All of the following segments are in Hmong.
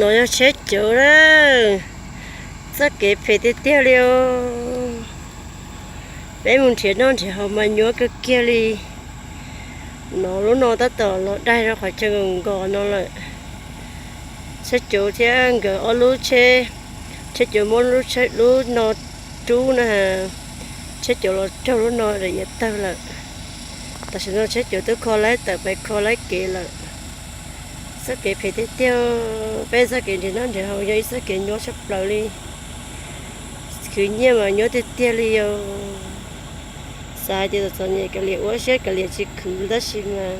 No yog tsheb cawv na, txoj kev phem tiag tiag li os. Peb mus nrhiav noj nrhiav haus mas nyuaj kawg kiag li. No lub no tab tom los daig rau qhov chaw nkaus nkaus no lawm. Tsheb cawv thiab nkawd ob lub tsheb, tsheb cawv muab lub tsheb lub no rub na, tsheb cawv los raug lub no daim iav tawg lawm. Tam sim no tsheb cawv twb kho laib tawm pais kho laib kev lawm. Txoj kev phem tiag tiag, peb txoj kev nrhiav noj nrhiav haus yog ib txoj kev nyuaj tshaj plaws li. Khwv nyiaj mas nyuaj tiag tiag li os. Xav hais tias txom txom nyem kav liam ua siab kav liam tsis khwv tab sis mas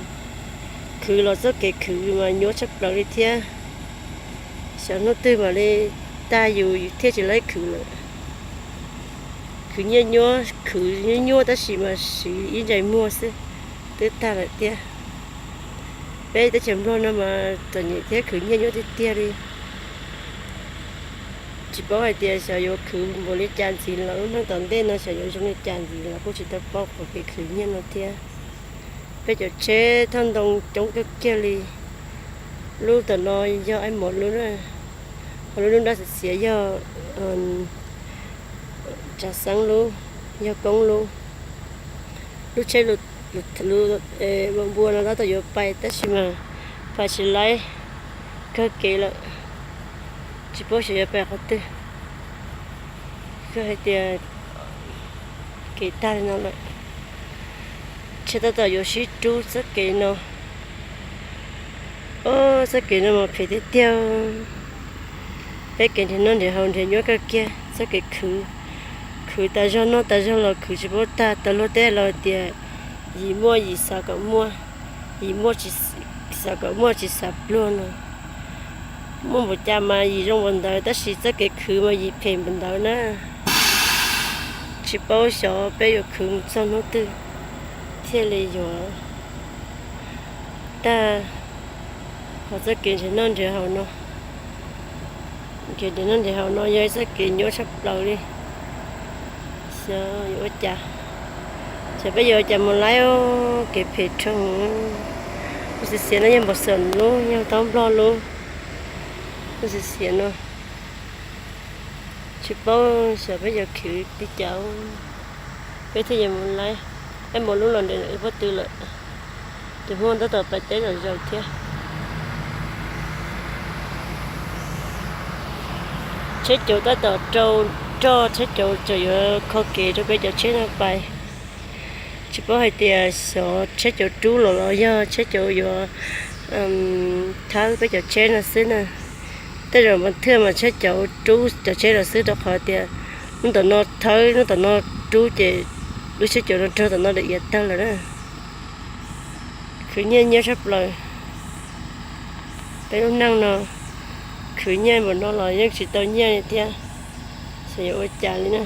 khwv los txoj kev khwv mas nyuaj tshaj plaws li thiab. Xyov hnub twg mam li tag yus thiaj tsis laib khwv lawm. Khwv nyiaj nyuaj, khwv nyuaj nyuaj tab sis mas siv ib ntsais muag xwb twb tag lawm thiab. Peb teb chaws Nplog no mas txom nyem thiab khwv nyiaj nyuaj tiag tiag li. Tsis paub hais tias xyov yuav khwv npaum li cas ntxiv los lub neej tom ntej no xyov yuav zoo li cas ntxiv los kuj tsis tau paub qhov kev khwv nyiaj no thiab. Peb cov tsheb thaj ntoo coob kawg kiag li. Lub tom no yog Aib Mos lub, ho lub nruab xiav xiav yog Tsav Xeeb lub, yog Koob lub. Lub tsheb npua no tab tom yuav pais tab sis mas pais tsis laib, kawg kev lawm, tsis paub xyov yuav pais qhov twg. Kawg hais tias kev tag li no lawm. Tsheb tab tom yuav sib rub txoj kev no. Txoj kev no mas phem tiag tiag. Peb kev nrhiav noj nrhiav haus nrhiav nyuaj kawg kiag, txoj kev khwv, khwv tas zog noj tas zog los khwv tsis paub tag. Tau luag tej laus tias yim muaj yim xav kom muaj, yim muaj xav kom muaj tsis xav pluag no. Muaj npaum cas mas yim zoo npaum ntawd tab sis txoj kev khwv mas yim phem npaum ntawd na. Tsis paub xyov peb yuav khwv mus txog hnub twg thiaj li yuav tag qhov txoj kev nrhiav noj nrhiav haus no. Kev nrhiav noj nrhiav haus no yog ib txoj kev nyuaj tshaj plaws li. Xyov yuav ua cas, xyov peb yuav ua cas mus laib os, kev phem dhau. Lub xiav xiav no yog Npam Xom lub, yog Tob Nplog lub. Lub xiav xiav no tsis paub xyov peb yuav khwv li cas peb thiaj yuav mus laib. Peb mus lub los nres ib pob tw lawm, tus Hmoob tab tom pais teb zom zaws thiab. Tsheb cauv tab tom rau roj, tsheb cauv tseem yuav kho kev rau peb cov tsheb no pais. Tsis paub hais tias xyov tsheb cauv rub los los yog tsheb cauv yuav thawb peb cov tsheb no xwb na. Tej zaum mas thwj mas tsheb cauv rub cov tsheb los xwb rau qhov tias hnub tom no thawb, hnub tom no rub ces lub tsheb cauv no raug tom no daim iav tawg lawm na. Khwv nyiaj nyuaj tshaj plaws. Peb lub neej no khwv nyiaj npaum no los yeej tsis tau nyiaj li thiab, xyov yuav ua cas li na.